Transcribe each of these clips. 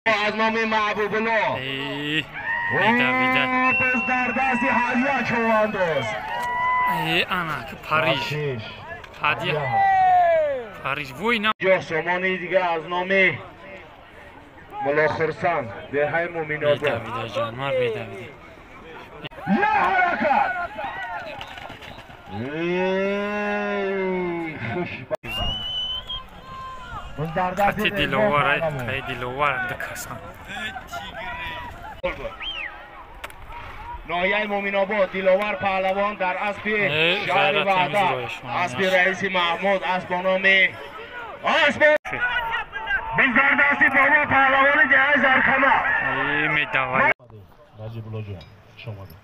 Аз номи Маҳбубулло. Боз дар дасти ҳадия човандоз. Ана Париж. Ҳадия. Париж вой на. Ҷо сомони дига аз номи Мулло Хурсанд, деҳаи Муминобод. Медавида ҷонвар медавида. Я ҳаракат! Хуш. Хати Диловар, хай Диловар дикасан. Ноҳияи Муминобод, Диловар Паҳлавон дар аспи шаҳри Ваҳдат, аспи раиси Маҳмуд, асп бо номи асп биз дар дасти бобо Паҳлавони деҳаи Заркама. Медавай. Наҷибуллоҷон, хуш омадед.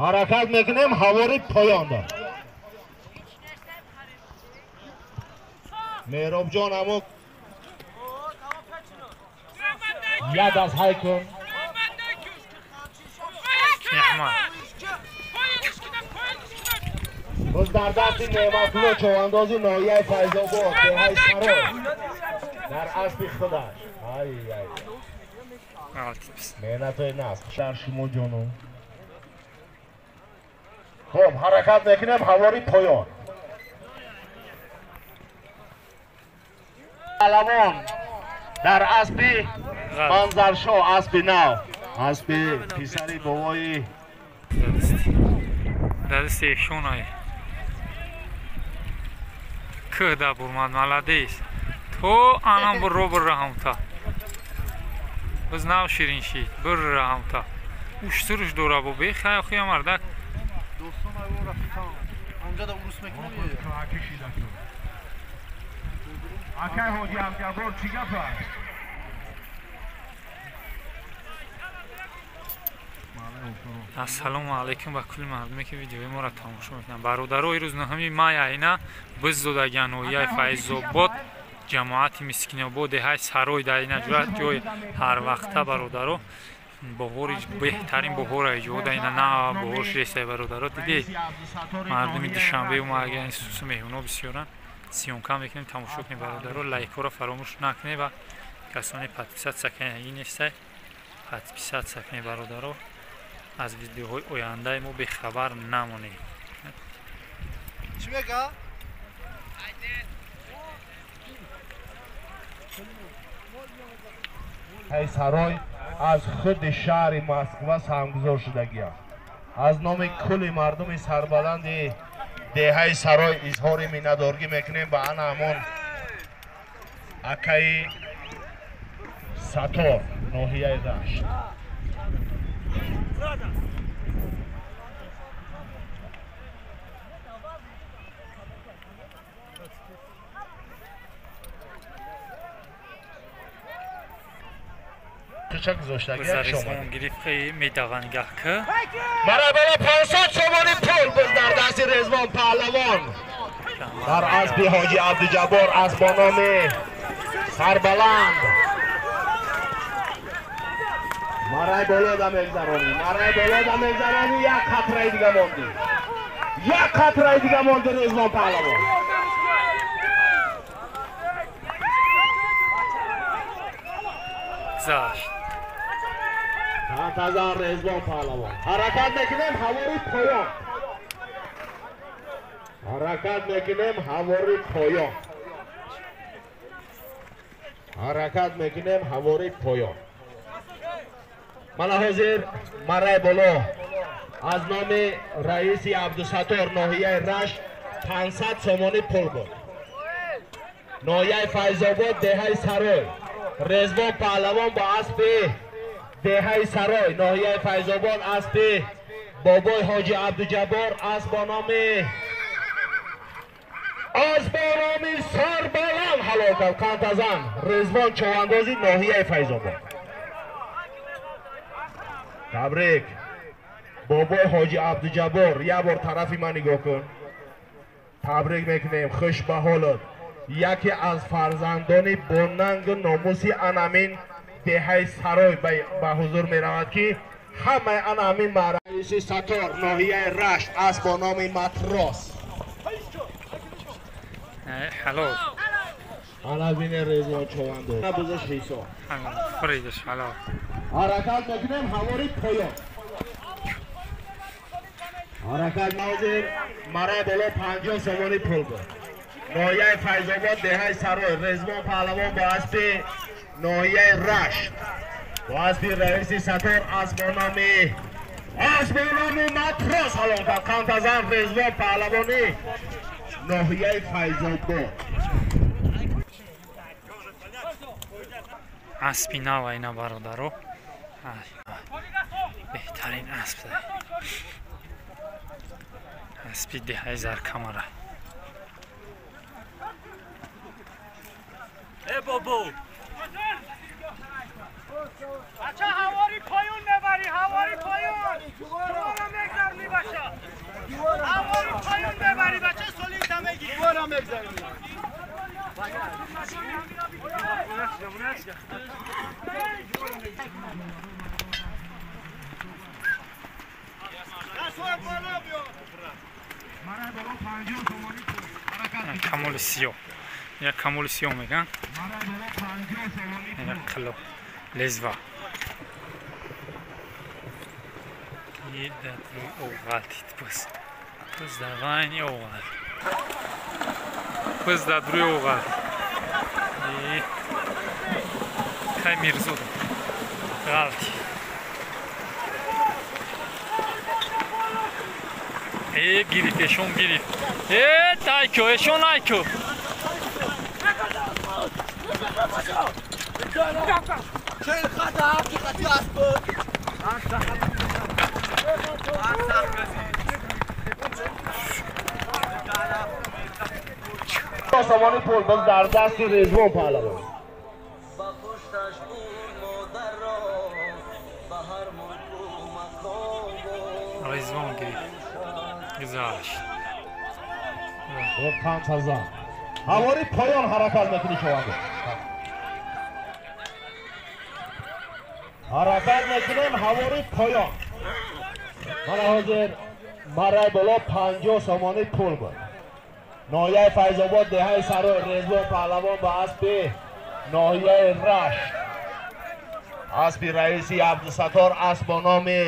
Ҳаракат мекунем ҳавори поёнда. Меҳробҷон амо яд аз ҳай кун. Боз дар дасти Неъматулло човандози ноҳияи Файзобод, деҳаи Сарой, дар аспи худаш. Ай ай. Меҳнатҳои насб шар шумо ҷону. Хоб, ҳаракат мекунем ҳавори поён. Паҳлавон дар аспи Манзаршоҳ, аспи нав, аспи писари бобои дасти эшонай. Кӯҳ да бурмад, молодец. То анам бурро бурра ҳамта. Биз нав ширин шид, бурра ҳамта. Уштуруш дора бо бехай хуя мардак. Достон ай рафиқам. Онҷа да урус мекунем. Акай Ҳоҷи Абдиаббор, чӣ гап аст? Ассалому алайкум ба кулли мардуме, ки видеои моро тамошо мекунанд. Бародаро, ирӯз 9 май айна биз додагиан ноҳияи Файзобод, ҷамоати Мискинобод, деҳаи Сарой дар ина ҷои ҳарвақта бародаро. Боҳори беҳтарин боҳора иҷода ина на боҳор ширесай бародаро. Дидед мардуми Душанбе омадаги сусу меҳмоно бисёранд. Съёмка мекунем, тамошо кунем бародаро, лайкҳоро фаромӯш накунед ва касоне подписаться кунед нестай, подписаться кунед бародаро, аз видеоҳои ояндаи мо бехабар намонед. Чӣ мега? Ҳай Сарой аз худи шаҳри Москва саҳмгузор шудагиам. Аз номи кулли мардуми сарбаланди деҳаи Сарой изҳори миннатдоргӣ мекунем ба ана ҳамон акаи Сатор, ноҳияи Рашт. Ча гузоштагӣ гирифт медава нигаҳ ки. Баробари 500 сомони пул боз дар дасти Резвон Паҳлавон дар аспи Ҳоҷи Абдуҷаббор, асп бо номи Сарбаланд. Марай боло да мегзаронӣ, марай боло да мегзаронӣ, як қатраи дига мондӣ, як қатраи дига монди Резвон Паҳлавон. Гузашт. Мунтазар Резвон Паҳлавон. Ҳаракат мекунем ҳавори поён. Ҳаракат мекунем ҳавори поён. Ҳаракат мекунем ҳавори поён. Мана ҳозир марай боло аз номи раиси Абдусаттор ноҳияи Рашт 500 сомонӣ пул буд. Ноҳияи Файзобод, деҳаи Сарой. Резвон Паҳлавон бо аспи деҳаи Сарой, ноҳияи Файзобод, аспи бобои Ҳоҷи Абдуҷаббор, асп бо номи Сарбаланд ҳалол кард. Қантазан Резвон човандози ноҳияи Файзобод. Табрик бобои Ҳоҷи Абдуҷаббор, як бор тарафи ман нигоҳ кун. Табрик мекунем, хуш ба ҳолат. Яке аз фарзандони бонангу номуси анамин деҳаи Сарой ба ҳузур меравад, ки ҳамаи анамин раиси Сатор, ноҳияи Рашт, асп бо номи Матрос. Ҳалол. Ана бине Резвон Човандоз. Бузаш ҳисоб. Фридаш ҳалол. Ҳаракат мекунем ҳавори поён. Ҳаракат ҳозир марай боло 50 сомонӣ пул буд. Ноҳияи Файзобод, деҳаи Сарой, Резвон паҳлавон бо аспи ноҳияи Рашт. Бо аспи раиси Сатор асп бо номи Матрос ҳалол кард. Қантазан Резвон паҳлавони ноҳияи Файзобод. Аспи нав айна бародаро. Беҳтарин асп. Аспи деҳаи Заркамара. Э бобо. Бача ҳавори поён мебари, ҳавори поён. Шуморо мегзарни бача. Ҳавори поён мебари бача, солита мегири. Шуморо мегзарни. Камоли сиёҳ. Як камоли сиёҳ меган. Як қило лезва. Едат оғалтид пус. Пус дар вайни оғалт. Пус дар рӯи оғалт. Кай Мирзо ғалти. Э гирифт, эшон гирифт. Э тайко, эшон айко. Сомонӣ пул боз дар дасти Резвон паҳлавон. Резвон гирифт. Гузашт. Қантазан. Ҳавори поён ҳаракат мекунӣ шаванда. Ҳаракат мекунем ҳавори поён. Мана ҳозир марай боло 50 сомонӣ пул буд. Ноҳияи Файзобод, деҳаи Сарой, Резвон паҳлавон ба аспи ноҳияи Рашт. Аспи раиси Абдусатор асп бо номи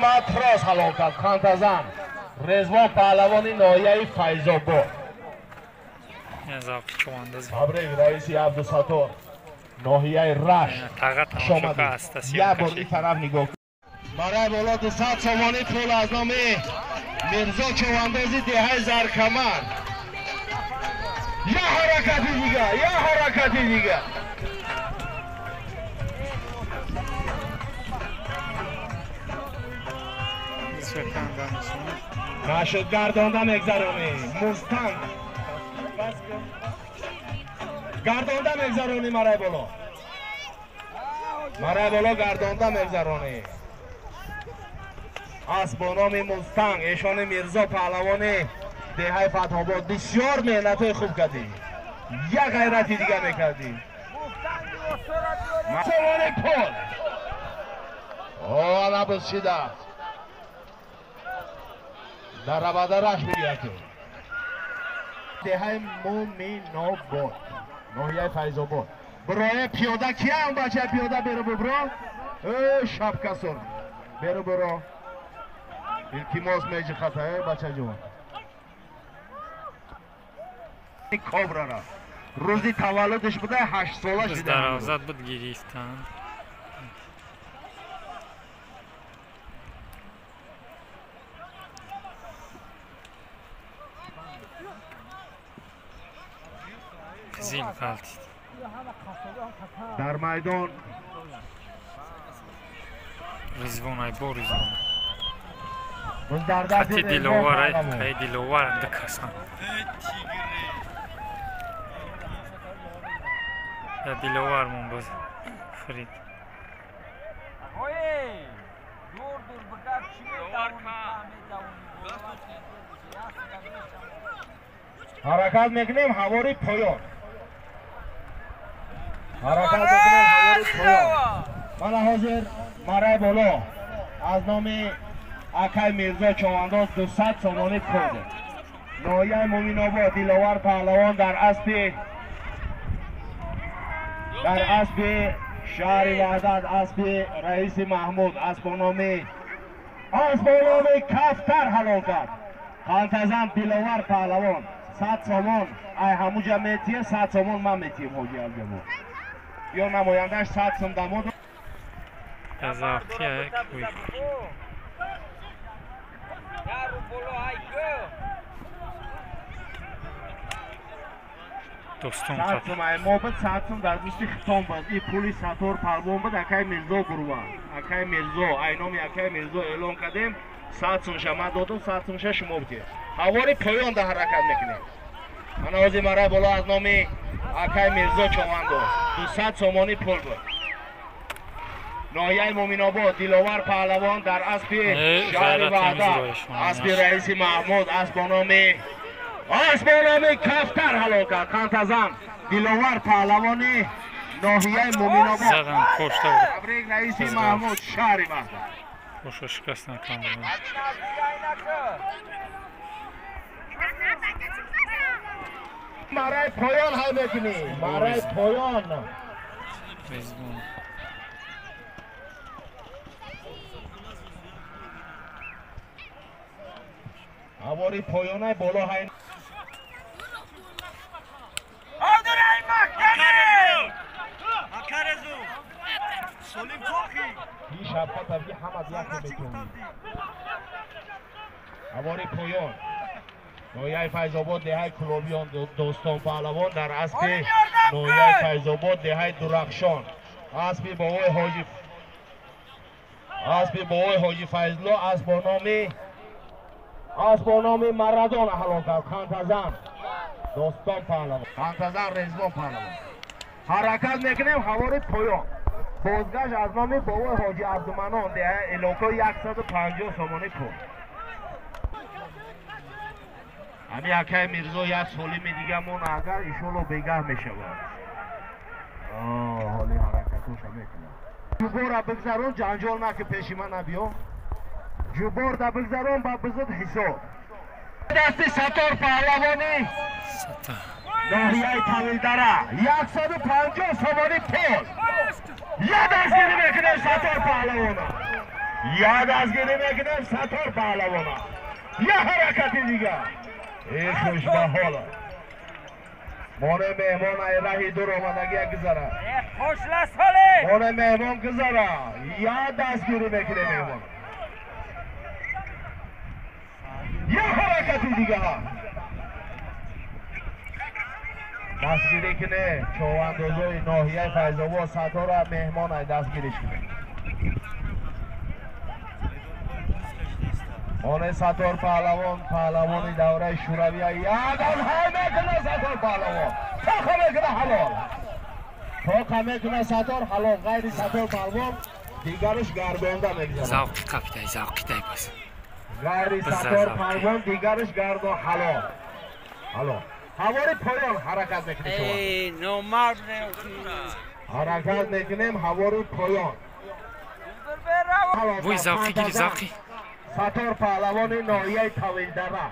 Матрос ҳалол кард. Қантазан Резвон паҳлавони ноҳияи Файзобод. Табрик раиси Абдусатор ноҳияи Рашт. Як бор ин тараф нигоҳ. Барои боло 200 сомонӣ пул аз номи Мирзо Човандози деҳаи Заркамар. Я ҳаракати дига, я ҳаракати дига. Нашуд гардонда мегзаронӣ. Мустанг. Гардонда мегзаронӣ марай боло. Марай боло гардонда мегзаронӣ. Асп бо номи Мустанг, эшони Мирзо паҳлавони деҳаи Фатҳобод. Бисёр меҳнатҳои хуб кардӣ. Як ғайрати дига мекардӣ. Сомони пул. О, набуз шида. Дарабадараш мегӯяд. Деҳаи Муминобод, ноҳияи Файзобод. Броe пиёда киям бача пиёда беру бубро? Э шапкасор. Беру буро. Илтимос меҷихата, э бачаҷон. Кобрара. Рӯзи таваллудаш буда 8 сола шуда. Даравзат буд гирифтан. Қизил ғалтид. Дар майдон Резвон ай бо Резвон. Қати Диловар ай, қай Диловар дикасан. Я Диловар мон боз фрид. Ҳаракат мекунем ҳавори поён. Ҳаракат мекунем ҳавори поён. Мана ҳозир марай боло аз номи акай Мирзо Човандоз 200 сомонӣ пул дод. ноҳияи Муминобод Диловар паҳлавон дар аспи шаҳри Ваҳдат, аспи раиси Маҳмуд, аспономи кафтар ҳалол кард. Қалтазан Диловар паҳлавон 100 сомон ай ҳамуҷа метиҳе, 100 сомон ман метиҳем ҳоҷи Абдуҷаббор. Ё намояндааш 100 сом дамод. Достон 100 сом ай мо буд, 100 сом дар дасти хитом буд. И пули Сатор палвон буд, акай Мирзо гурва. Акай Мирзо, ай номи акай Мирзо эълон кардем. 100 сомша ман додам, 100 сомша шумо бидиҳед. Ҳавори поён да ҳаракат мекунем. Ман ҳозир мара боло аз номи акай Мирзо Човандоз 200 сомонӣ пул буд. ноҳияи Муминобод Диловар паҳлавон дар аспи шаҳри Ваҳдат, аспи раиси Маҳмуд, аспономи кафтар ҳалол кард. Қантазан Диловар паҳлавони ноҳияи Муминобод. Табрик раиси Маҳмуд, шаҳри Ваҳдат. Боша шикаст накардам. Мараи поён ҳай мекунӣ. Мараи поён. Ҳавори поёнай боло ҳай. Ҳавори поён. ноҳияи Файзобод деҳаи Кулобиён Достон паҳлавон дар аспи ноҳияи Файзобод деҳаи Дурахшон, аспи бобои ҳоҷи Файзло, аспономи Марадона ҳалол кард. Қантазан Достон паҳлавон, Қантазан Резвон паҳлавон. Ҳаракат мекунем ҳавори поён. Бозгашт аз номи бобои ҳоҷи Абдуманон деҳаи Элоко 150 сомонӣ пул. Ҳами акай Мирзо як солими дигамон агар иншолло бегаҳ мешавад. Ҳоли ҳаракатоша мекунад. Ҷубора бигзарон, ҷанҷол наки пеши ман набиё. Ҷуборда бигзарон ба бизуд ҳисоб. Дасти Сатор паҳлавони ноҳияи Тавилдара 150 сомонӣ пул. Я дастгирӣ мекунем Сатор паҳлавона. Я дастгирӣ мекунем Сатор паҳлавона. Я ҳаракати дигар. Эй хушбаҳола. Моне меҳмон ай раҳи дур омадагия гузара. Моне меҳмон гузара. Я дастгирӣ мекунем меҳмон. Я ҳаракати дигар. Дастгирӣ куне човандозои ноҳияи Файзобод Сатора меҳмон ай дастгириш куне. Моне Сатор паҳлавон, паҳлавони давраи Шӯравия ядам ҳай мекуна Сатор паҳлавон. Тоқа мекуна ҳалол. Тоқа мекуна Сатор ҳалол. Ғайри Сатор паҳлавон дигараш гардонда мегузарад. Завқи қапидай, завқи дай бас. Ғайри Сатор паҳлавон дигараш гардон ҳалол. Ҳалол. Ҳавори поён ҳаракат мекунем шумо. Эй, номард. Ҳаракат мекунем ҳавори поён. Вой завқи гири, завқи. Сатор паҳлавони ноҳияи Тавилдара.